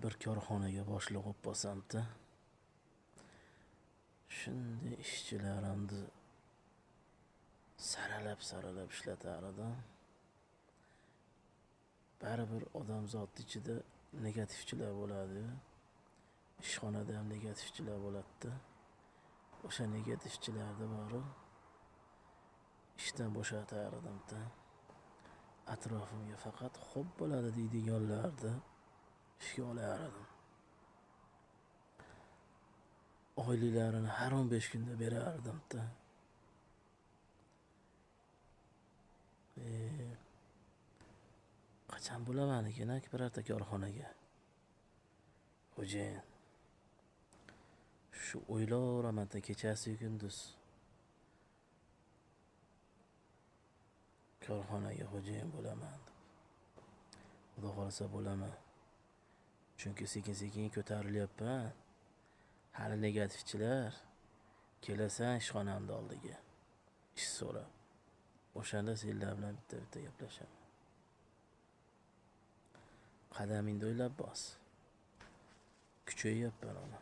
Bir korxonaga boshliq bo'lib qolsamda, shunday ishchilarimni saralab saralab ishlatar edim. Baribir odamzod ichida negativchilar bo'ladi-yu. Ishxonada ham negativchilar bo'ladi-da. O'sha negativchilarni borib ishdan bo'shatar edim-da. Atrofimga faqat xo'p bo'ladi deydiganlarni ishga olar edim. Oyliklarini har 15 kunda berardim-da. Qachon bo'laman ekan birorta korxonaga xo'jayin? Shu o'ylayveraman-da kechasi kunduz. Korxonaga xo'jayin bo'laman deb. Xudo xohlasa bo'laman. Chunki sekin-sekin ko'tarilyapman. Hali negativchilar kelasan ishxonamni oldiga ish so'rab. O'shanda senlar bilan bitta-bitta gaplashaman. Qadamingni o'ylab bos. Kuchayyapman ona.